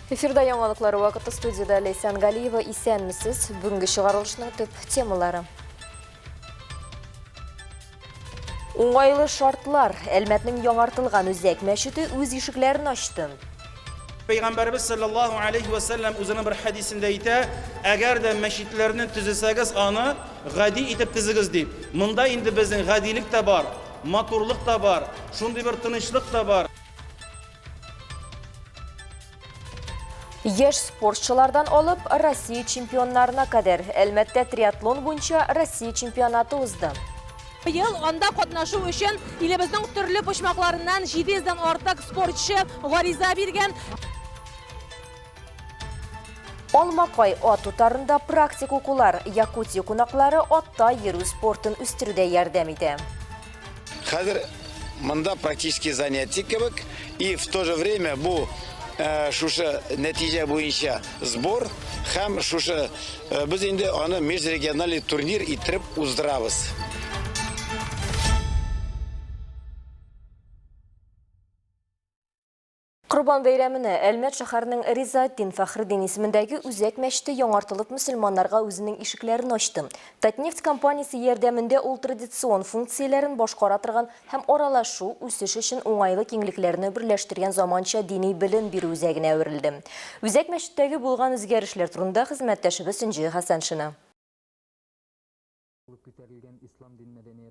Эфирда яңалыклар вакыты студияда Ләйсән Галиева. Исәнмесез. Бүгенге чыгарылышның төп темалары. Уңайлы шартлар. Әлмәтнең яңартылган үзәк мәчете үз ишекләрен ачты. Пәйгамбәребез саллаллаһу алейһи вә сәлләм үзенең бер хәдисендә әйтә, әгәр дә мәчетләрне төзесәгез, аны гади итеп төзегез дип. Монда инде безнең гадилек тә бар, матурлык та бар, шундый бер тынычлык та бар. Яшь спортчылардан алып Россия чемпионнарына кадәр Әлмәттә триатлон буенча Россия чемпионаты узды. Быел анда катнашу өчен илебезнең төрле почмакларыннан 700 дән артык спортчы гариза биргән. Алмакай ат утарында практик укулар Якутия кунаклары атта йөрү спортын үстерүдә ярдәм итә. Хәзер монда практический занятие кебек и в то же время бу э, шушы нәтиҗә буенча сбор һәм шушы э, без инде аны межрегиональный турнир иттереп уздырабыз. Корбан бәйрәменә Әлмәт шәһәренең Ризаэтдин Фәхретдин исемендәге үзәк мәчете яңартылып мөселманнарга үзенең ишекләрен ачты. Татнефть компаниясе ярдәмендә ул традицион функцияләрен башкара торган һәм аралашу, үсеш өчен уңайлы киңлекләрне берләштергән заманча дини белем бирү үзәгенә әверелде. Үзәк мәчеттәге булган үзгәрешләр турында хезмәттәшебез Энҗе Хәсәншина.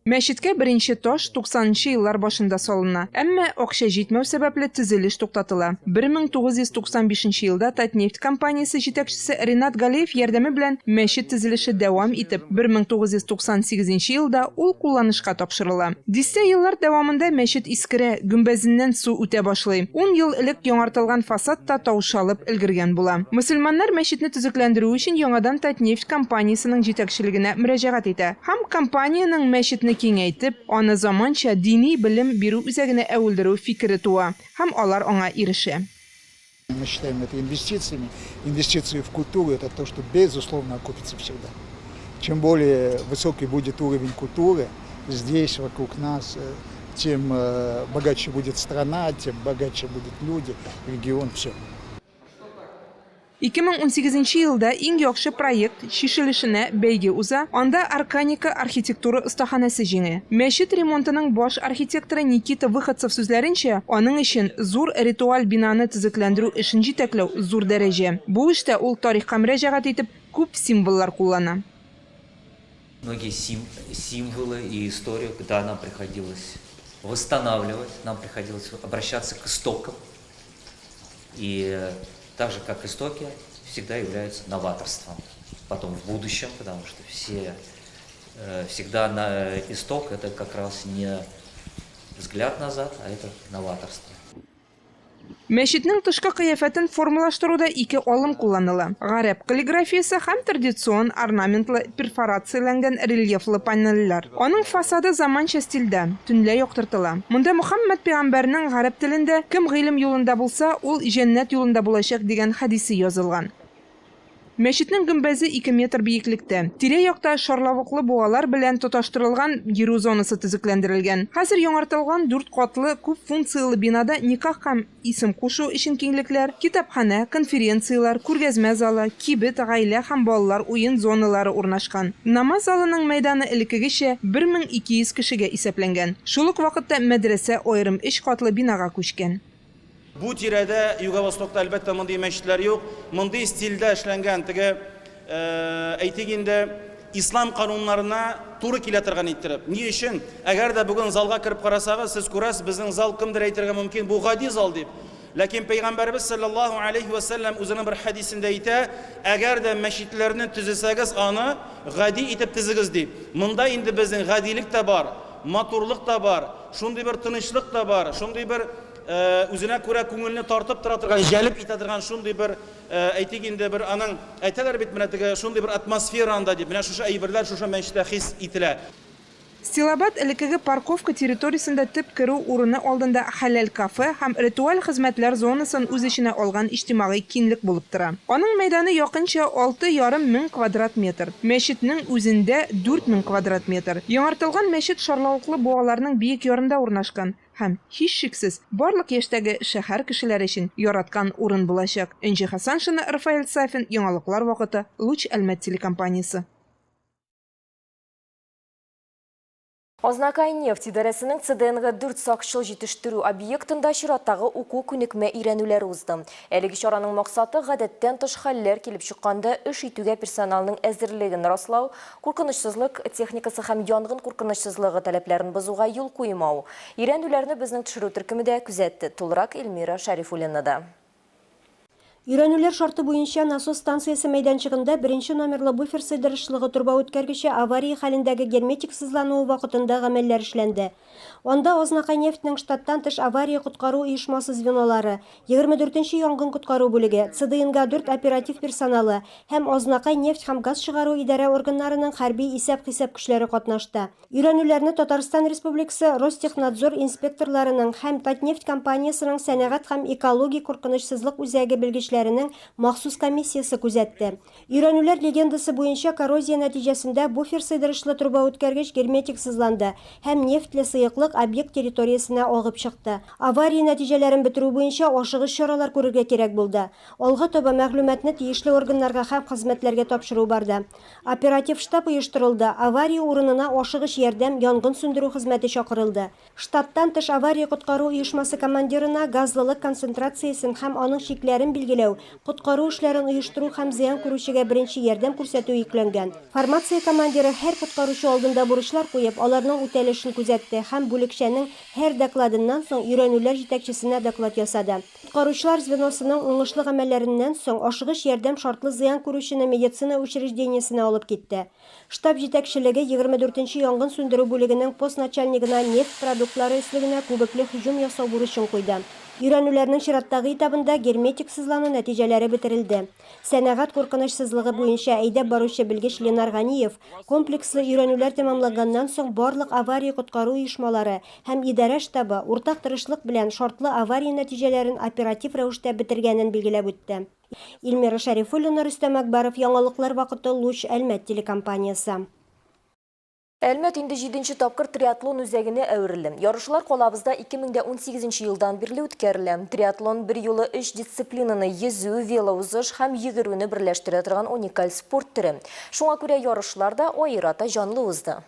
Мәчеткә беренче таш 90 нчы еллар башында салына. Әмма, акча җитмәү сәбәпле, төзелеш туктатыла. 1995 нче елда Татнефть компаниясе җитәкчесе Ринат Галиев ярдәме белән мәчет төзелеше дәвам итеп, 1998 нче елда ул кулланышка тапшырыла. Дистә еллар дәвамында мәчет искерә, гөмбәзеннән су үтә башлый. Ун ел элек яңартылган фасад та таушалып өлгергән була. Мөселманнар мәчетне төзекләндерү өчен яңадан Татнефть компаниясенең җитәкчелегенә мөрәҗәгать итә һәм компаниянең мәчетне киңәйтеп, аны заманча дини белем бирү үзәгенә әверелдерү фикере туа һәм алар аңа ирешә. Мы считаем это инвестициями. Инвестиции в культуру – это то, что безусловно окупится всегда. Чем более высокий будет уровень культуры здесь, вокруг нас, э, тем э, богаче будет страна, тем богаче будут люди, регион, все. 2018 елда иң яхшы проект чишелешенә бәйге уза, анда Арканика архитектура остаханәсе җиңә. Мәчет ремонтының баш архитекторы Никита Выходцев сүзләренчә, аның өчен зур ритуаль бинаны төзекләндерү эшен җитәкләү зур дәрәҗә. Бу эштә ул тарихка мөрәҗәгать итеп, күп символлар куллана. Многие символы и историю, да, нам приходилось восстанавливать, нам приходилось обращаться к истокам. И так же, как истоки, всегда являются новаторством. Потом в будущем, потому что все э, всегда на исток это как раз не взгляд назад, а это новаторство. Мәчетнең тышкы кыяфәтен формалаштыруда ике алым кулланыла, гарәп каллиграфиясе һәм традицион орнаментлы перфорацияләнгән рельефлы панельләр. Аның фасады заманча стильдә, төнлә яктыртыла. Монда Мөхәммәд пәйгамбәрнең гарәп телендә Кем гыйлем юлында булса, ул җәннәт юлында булачак дигән хәдисе язылган. Мәчетнең гөмбәзе ике метр биеклектә. Тирә-якта шарлавыклы буалар белән тоташтырылган йөрү зонасы төзекләндерелгән. Хәзер яңартылган дүрт катлы күп функцияле бинада никах һәм исем кушу өчен киңлекләр, китапханә, конференцияләр, күргәзмә залы, кибет, гаилә һәм балалар уен зоналары урнашкан. Намаз залының мәйданы элеккегечә 1200 кешегә исәпләнгән. Шул ук вакытта мәдрәсә аерым өч катлы бинага күчкән. Бу тирәдә, Юго-Востокта, әлбәттә, мондый мәчетләр юк. Мондый стильдә эшләнгән теге, әйтик инде, ислам кануннарына туры килә торган иттереп. Ни өчен? Әгәр дә бүген залга кереп карасагыз, сез күрәсез, безнең зал кемдер әйтергә мөмкин, бу гади зал дип. Ләкин Пәйгамбәребез саллаллаһу алейһи вә сәлләм үзенең бер хәдисендә әйтә, әгәр дә мәчетләрне төзесәгез, аны гади итеп төзегез дип. Монда инде безнең гадилек тә бар, матурлык та бар, шундый бер тынычлык та бар, шундый бер Үзенә күрә күңелне тартып тора торган, җәлеп итә торган шундый бер, әйтик инде, бер аның, әйтәләр бит менә теге шундый бер атмосфера анда дип, менә шушы әйберләр шушы мәчеттә хис ителә. Стилобат элеккеге парковка территориясендә төп керү урыны алдында хәләл кафе һәм ритуаль хезмәтләр зонасын үз эченә алган иҗтимагый киңлек булып тора. Аның мәйданы якынча 6,5 мең квадрат метр, мәчетнең үзендә 4000 квадрат метр. Яңартылган мәчет шарлавыклы буаларның биек ярында урнашкан һәм, һичшиксез, барлык яшьтәге шәһәр кешеләре өчен яраткан урын булачак. Энҗе Хәсәншина, Рафаэль Сафин, Яңалыклар вакыты, Луч Әлмәт телекомпаниясе. Азнакай нефть идарәсенең ЦДНГ 4 сакчыл җитештерү объектында чираттагы уку күнекмә өйрәнүләре узды. Әлеге чараның максаты гадәттән тыш хәлләр килеп чыкканда эш итүгә персоналның әзерлеген раслау, куркынычсызлык техникасы һәм янгын куркынычсызлыгы таләпләрен бозуга юл куймау. Өйрәнүләрне безнең төшерү төркеме дә күзәтте. Тулырак Эльмира Шәрифуллинада. Өйрәнүләр шарты буенча насос станциясе мәйданчыгында беренче номерлы буфер сыйдырышлыгы торба үткәргече авария хәлендәге герметик сызлануы вакытында гамәлләр эшләнде. Анда Азнакайнефть нең штаттан тыш авария-коткару оешмасы звенолары, 24 нче янгын-коткару бүлеге, ЦДНГ-4 оператив персоналы һәм Азнакай нефть һәм газ чыгару идарә органнарының хәрби исәп-хисап көчләре катнашты. Өйрәнүләрне Татарстан Республикасы Ростехнадзор инспекторларының һәм Татнефть компаниясенең сәнәгать һәм экологик куркынычсызлык үзәге белгечләренең махсус комиссиясе күзәтте. Өйрәнүләр легендасы буенча коррозия нәтиҗәсендә буфер сыйдырышлы трубаүткәргеч герметик сызланды һәм нефтьле сыеклык объект территориясенә агып чыкты. Авария нәтиҗәләрен бетерү буенча ашыгыч чаралар күрергә кирәк булды. Алга таба мәгълүматны тиешле органнарга һәм хезмәтләргә тапшыру барды. Оператив штаб оештырылды, авария урынына ашыгыч ярдәм, янгын сүндерү хезмәте чакырылды. Штаттан тыш авария-коткару оешмасы командирына газлылык концентрациясен һәм аның чикләрен билгеләү, коткару эшләрен оештыру һәм зыян күрүчегә беренче ярдәм күрсәтү йөкләнгән. Формация командиры һәр коткаручы алдында бурычлар куеп, аларның үтәлешен күзәтте һәм бүлекчәнең һәр докладыннан соң өйрәнүләр җитәкчесенә доклад ясады. Коткаручылар звеносының уңышлы гамәлләреннән соң, ашыгыч ярдәм шартлы зыян күрүчене медицина учреждениесенә алып китте. Штаб җитәкчелеге 24 нче янгын сүндерү бүлегенең пост начальнигына нефть продуктлары өслегенә күбекле һөҗүм ясау бурычын куйды. Өйрәнүләрнең чираттагы этабында герметик сызлану нәтиҗәләре бетерелде. Сәнәгать куркынычсызлыгы буенча әйдәп баручы белгеч Ленар Ганиев, комплекслы өйрәнүләр тәмамланганнан соң барлык авария-коткару оешмалары һәм идарә штабы уртак тырышлык белән шартлы авария нәтиҗәләрен оператив рәвештә бетергәнен билгеләп үтте. Эльмира Шәрифуллина, Рөстәм Әкбаров, Яңалыклар вакыты, Луч, Әлмәт телекомпаниясе. Әлмәт инде җиденче тапкыр триатлон үзәгенә әверелде. Ярышлар калабызда 2018 елдан бирле үткәрелә. Триатлон берьюлы өч дисциплинаны, йөзү, велоузыш һәм йөгерүне берләштерә торган уникаль спорт төре. Шуңа күрә ярышлар да аерата җанлы узды.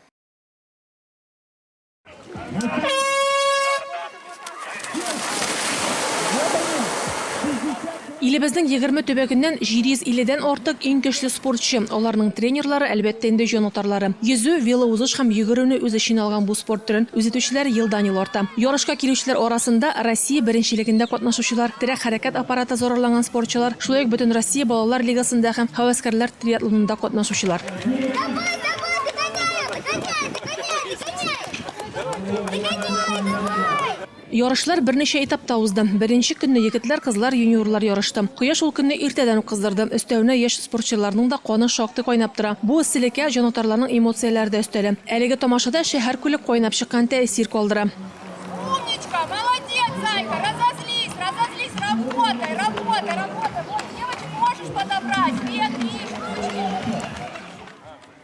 Илебезнең 20 төбәгеннән 750 дән артык иң көчле спортчы, аларның тренерлары, әлбәттә инде, җанатарлары. Йөзү, велоузыш һәм йөгерүне үз эченә алган бу спорт төрен үз итүчеләр елдан-ел арта. Ярышка килүчеләр арасында Россия беренчелегендә катнашучылар, терәк-хәрәкәт аппараты зарарланган спортчылар, шулай ук Бөтенроссия балалар лигасында һәм һәвәскәрләр триатлонында катнашучылар. Ярышлар берничә этапта узды. Беренче көнне егетләр, кызлар, юниорлар ярышты. Кояш ул көнне иртәдән үк кыздырды. Өстәвенә, яшь спортчыларның да каны шактый кайнап тора. Бу эсселеккә җанатарларның эмоцияләре дә өстәлә. Әлеге тамашада шәһәр күле кайнап чыккан тәэсир калдыра. Умничка, молодец, зайка, разозлись, разозлись, работай, работай, работай. Вот девочек можешь подобрать, две, три штучки.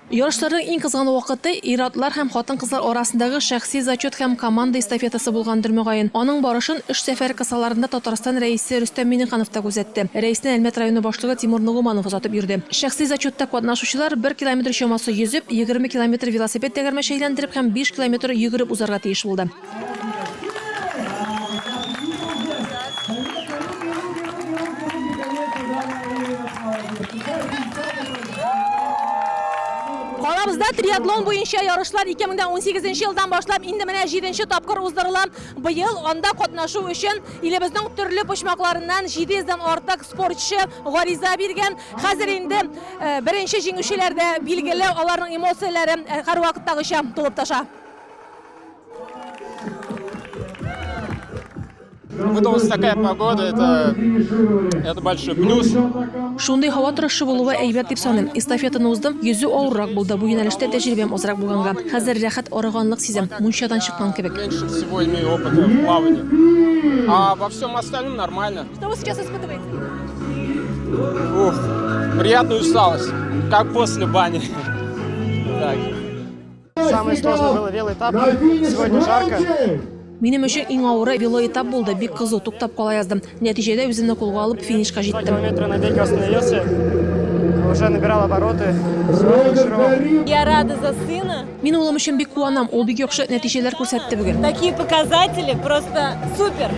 Ярышларның иң кызган вакыты ир-атлар һәм хатын-кызлар арасындагы шәхси зачет һәм команда эстафетасы булгандыр, мөгаен. Аның барышын эш сәфәре кысаларында Татарстан Рәисе Рөстәм Миңнеханов та күзәтте. Рәисне Әлмәт районы башлыгы Тимур Ногуманов озатып йөрде. Шәхси зачетта катнашучылар бер километр чамасы йөзеп, 20 километр велосипед тәгәрмәче әйләндереп һәм биш километр йөгереп узарга тиеш булды. Калабызда триатлон буенча ярышлар 2018 елдан башлап инде менә җиденче тапкыр уздырыла. Быел анда катнашу өчен илебезнең төрле почмакларыннан 700 дән артык спортчы гариза биргән. Хәзер инде э, беренче җиңүчеләр дә билгеле, аларның эмоцияләре э, һәрвакыттагыча тулып таша. Выдалась такая погода, это, это большой плюс. Шундый һава торышы булуы әйбәт дип саныйм. Эстафетаны уздым, йөзү авыррак булды, бу юнәлештә тәҗрибәм азрак булганга. Хәзер рәхәт арыганлык сизәм, мунчадан чыккан кебек. Меньше всего имею опыта в плавании. А во всем остальном нормально. Что вы сейчас испытываете? Ух, приятную усталость, как после бани. Так. Самое сложное было велоэтап. Сегодня жарко. Минем өчен иң авыры велоэтап булды, бик кызу, туктап кала яздым. Нәтиҗәдә үземне кулга алып, финишка җиттем. Километра на беге остановился, уже набирал обороты, все финишировал. Я рада за сына. Мин улым өчен бик куанам, ул бик яхшы нәтиҗәләр күрсәтте бүген. Такие показатели просто супер.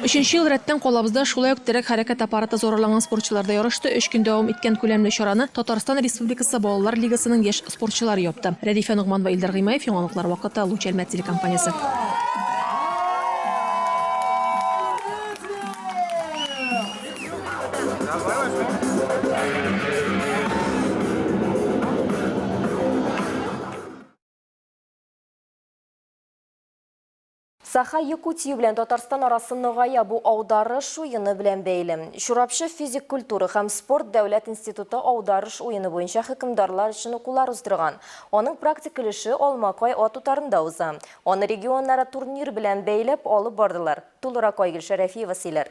Өченче ел рәттән калабызда шулай ук терәк хәрәкәт аппараты зарарланган спортчылар да ярышты. Өч көн дәвам иткән күләмле чараны Татарстан Республикасы Балалар лигасының яшь спортчылары япты. Рәдифә Ногманова, Илдар Гыймаев, Яңалыклар вакыты, Луч Әлмәт телекомпаниясе. Саха Якутия белән Татарстан арасы ныгая, бу аударыш уены белән бәйле. Чурапчы физик культура һәм спорт дәүләт институты аударыш уены буенча хөкемдарлар өчен укулар уздырган. Аның практик өлеше Алмакай ат утарында уза. Аны регионара турнир белән бәйләп алып бардылар. Тулырак Айгөл Шәрәфиева сөйләр.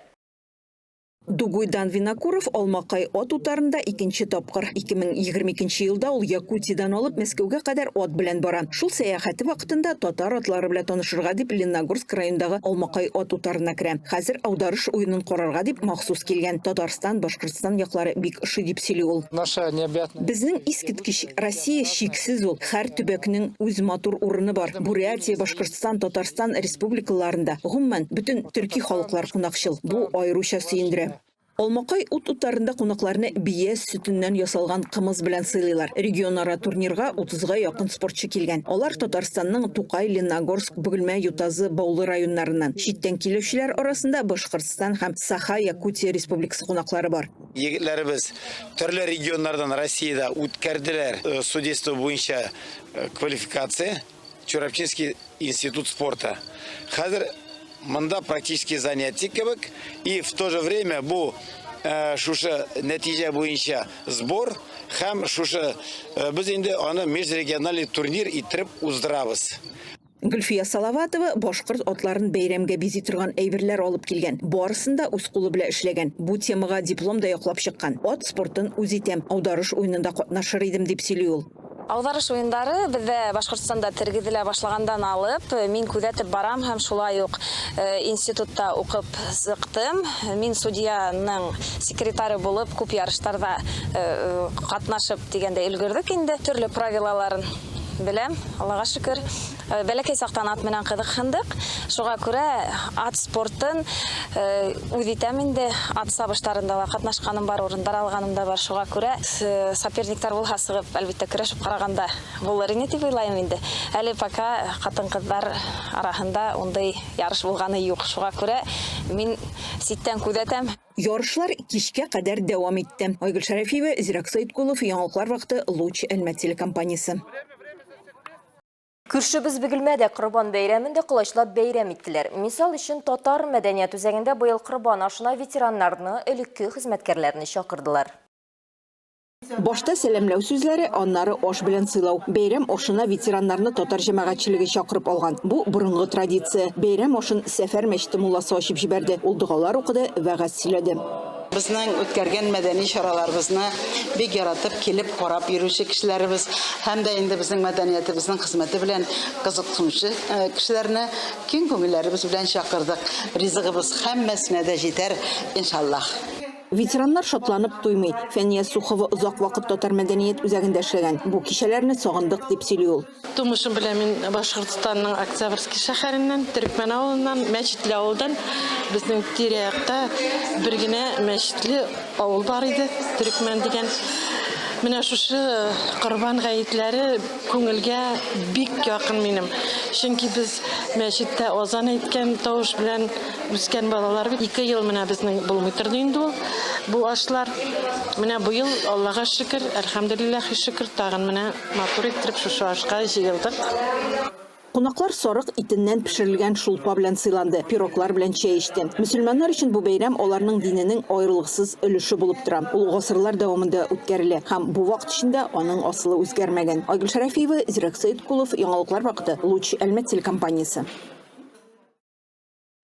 Дугуйдан Винокуров Алмакай ат утарында икенче тапкыр. 2022 елда ул Якутиядән алып Мәскәүгә кадәр ат белән бара. Шул сәяхәте вакытында татар атлары белән танышырга дип Лениногорск районындагы Алмакай ат утарына керә. Хәзер аударыш уенын карарга дип махсус килгән. Татарстан, Башкортстан яклары бик ошый дип сөйли ул. Наша необъятная. Безнең искиткеч Россия чиксез ул. Һәр төбәкнең үз матур урыны бар. Бурятия, Башкортстан, Татарстан республикаларында, гомумән, бөтен төрки халыклар кунакчыл. Бу аеруча сөендерә. Алмакай ут утарында кунакларны бия сөтеннән ясалган кымыз белән сыйлыйлар. Регионара турнирга 30га якын спортчы килгән. Алар Татарстанның Тукай, Лениногорск, Бөгелмә, Ютазы, Баулы районнарыннан. Читтән килүчеләр арасында Башкортстан һәм Саха, Якутия республикасы кунаклары бар. Егетләребез төрле регионнардан Россиядә үткәрделәр судейство буенча квалификация Чурапчинский институт спорта. Хәзер монда практически занятие кебек и в то же время бу шушы нәтиҗә буенча сбор һәм шушы без инде аны межрегиональный турнир иттереп уздырабыз. Гөлфия Салаватова башкорт атларын бәйрәмгә бизи торган әйберләр алып килгән. Барысын да үз кулы белән эшләгән. Бу темага диплом да яклап чыккан. Ат спортын үз итәм, аударыш уенында катнашыр идем, дип сөйли ул. Аударыш уендары бездә Башкортстанда тергезелә башлагандан алып, мин күзәтеп барам һәм шулай ук институтта укып чыктым. Мин судьяның секретаре булып күп ярышларда катнашып дигәндәй өлгердек инде. Төрле правилаларын беләм, Аллага шөкер. Бәләкәй сактан ат менән кызыксындык. Шуңа күрә ат спортын үз итәм инде. Ат сабышларында да катнашканым бар, урындар алганым да бар. Шуңа күрә соперниктар булһа сыгып, әлбәттә, көрәшеп караганда булыр ине дип уйлыйм инде. Әле пока хатын-кызлар арасында ундый ярыш булганы юк. Шуңа күрә мин читтән күзәтәм. Ярышлар кичкә кадәр дәвам итте. Айгөл Шәрәфиева, Зирак Саиткулов, Яңалыклар вакыты, Луч Әлмәт телекомпаниясе. Күршебез Бөгелмәдә Корбан бәйрәмен дә колачлап бәйрәм иттеләр. Мисал өчен Татар мәдәният үзәгендә быел Корбан ашына ветераннарны, элекке хезмәткәрләрне чакырдылар. Башта сәламләү сүзләре, аннары аш белән сыйлау. Бәйрәм ашына ветераннарны татар җәмәгатьчелеге чакырып алган. Бу борынгы традиция. Бәйрәм ашын Сәфәр мәчете мулласы ачып җибәрде. Ул догалар укыды, вәгазь сөйләде. Безнең үткәргән мәдәни чараларыбызны бик яратып килеп карап йөрүче кешеләребез һәм дә инде безнең мәдәниятебезнең хезмәте белән кызыксынучы кешеләрне киң күңелләребез белән чакырдык. Ризыгыбыз һәммәсенә дә җитәр, иншаллаһ. Ветераннар шатланып туймый. Фәния Сухова озак вакыт татар мәдәният үзәгендә эшләгән. Бу кичәләрне сагындык дип сөйли ул. Тумышым белән мин Башкортстанның Октябрьский шәһәреннән, Төрекмән авылыннан, Мәчетле авылдан. Безнең тирә-якта бер генә мәчетле авыл бар иде, Төрекмән дигән. Менә шушы Корбан гаетләре күңелгә бик якын минем. Чөнки без мәчеттә азан әйткән тавыш белән үскән балалар бит. Ике ел менә безнең булмый торды инде ул бу ашлар. Менә быел, Аллага шөкер, әлхәмдүлилләһи шөкер, тагын менә матур иттереп шушы ашка җыелдык. Кунаклар сарык итеннән пешерелгән шулпа белән сыйланды, пироглар белән чәй эчте. Мөселманнар өчен бу бәйрәм аларның диненең аерылгысыз өлеше булып тора. Ул гасырлар дәвамында үткәрелә һәм бу вакыт эчендә аның асылы үзгәрмәгән. Айгөл Шәрәфиева, Зирәк Сәеткулов, Яңалыклар вакыты, Луч, Әлмәт телекомпаниясе.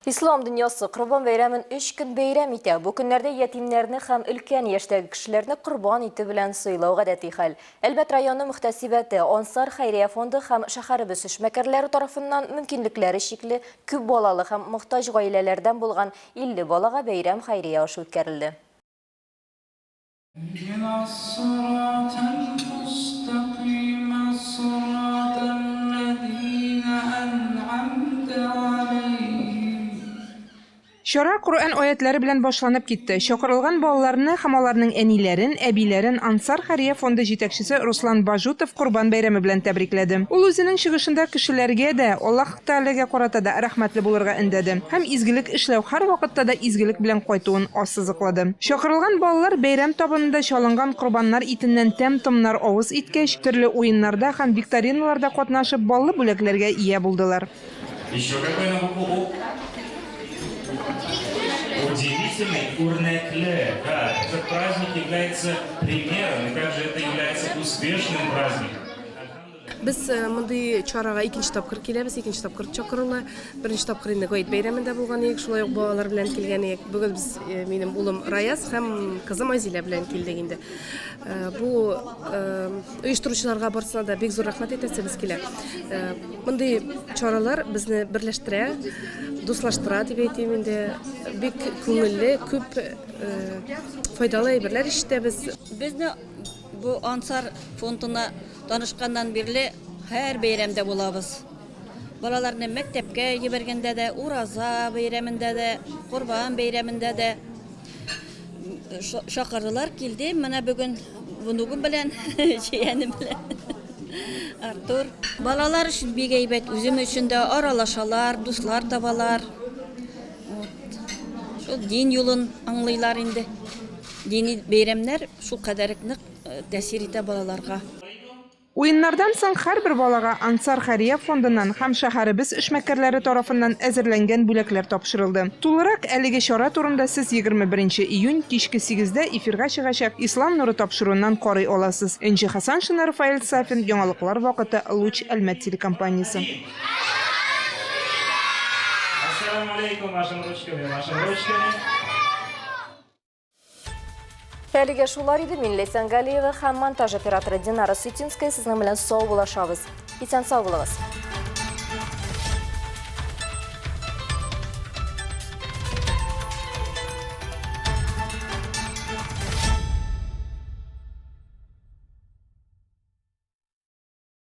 Ислам дөньясы Корбан бәйрәмен өч көн бәйрәм итә. Бу көннәрдә ятимнәрне һәм өлкән яшьтәге кешеләрне корбан ите белән сыйлау гадәти хәл. Әлмәт районы мөхтәсибәте, Ансар хәйрия фонды һәм шәһәребез эшмәкәрләре тарафыннан мөмкинлекләре чикле, күп балалы һәм мохтаҗ гаиләләрдән булган 50 балага бәйрәм хәйрия ашы үткәрелде. Чара Коръән аятләре белән башланып китте. Чакырылган балаларны һәм аларның әниләрен, әбиләрен Ансар хәрия фонды җитәкчесе Руслан Бажутов Корбан бәйрәме белән тәбрикләде. Ул үзенең чыгышында кешеләргә дә, Аллаһ Тәгаләгә карата да рәхмәтле булырга өндәде һәм изгелек эшләү һәрвакытта да изгелек белән кайтуын ассызыклады. Чакырылган балалар бәйрәм табынында чалынган корбаннар итеннән тәм-томнар авыз иткәч, төрле уеннарда һәм викториналарда катнашып, баллы бүләкләргә ия булдылар. Еще какой на букву У? Удивительный, үрнәкле, да, этот праздник является примером, и также это является успешным праздником. Без э, мондый чарага икенче тапкыр киләбез, икенче тапкыр чакырыла. Беренче тапкыр инде Гает бәйрәмендә булган идек, шулай ук балалар белән килгән идек. Бүген без э, минем улым Раяз һәм кызым Айзилә белән килдек инде. Э, бу оештыручыларга барысына да бик зур рәхмәт әйтәсебез килә. Мондый чаралар безне берләштерә, дуслаштыра дип әйтим инде. Бик күңелле, күп файдалы әйберләр ишетәбез. Безне бу Ансар фондына танышканнан бирле һәр бәйрәмдә булабыз. Балаларны мәктәпкә җибәргәндә дә, Ураза бәйрәмендә дә, Корбан бәйрәмендә дә чакырдылар, килдем. Менә бүген внугым белән, җиянем белән. Артур. Балалар өчен бик әйбәт, үзем өчен дә аралашалар, дуслар табалар. Вот. Шул дин юлын аңлыйлар инде. Дини бәйрәмнәр шул кадәр нык э, тәэсир итә балаларга. Уеннардан соң һәрбер балага Ансар хәрия фондыннан һәм шәһәребез эшмәкәрләре тарафыннан әзерләнгән бүләкләр тапшырылды. Тулырак әлеге чара турында сез 21 нче июнь кичке сигездә эфирга чыгачак Ислам нуры тапшыруыннан карый аласыз. Энҗе Хәсәншина, Рафаэль Сафин, Яңалыклар вакыты, Луч, Әлмәт телекомпаниясе. Ассаламу алейкум, машем ручками, машем ручками. Әлегә шулар иде. Мин Ләйсән Галиева һәм монтаж операторы Динара Сутинская сезнең белән сау булашабыз. Исән сау булыгыз.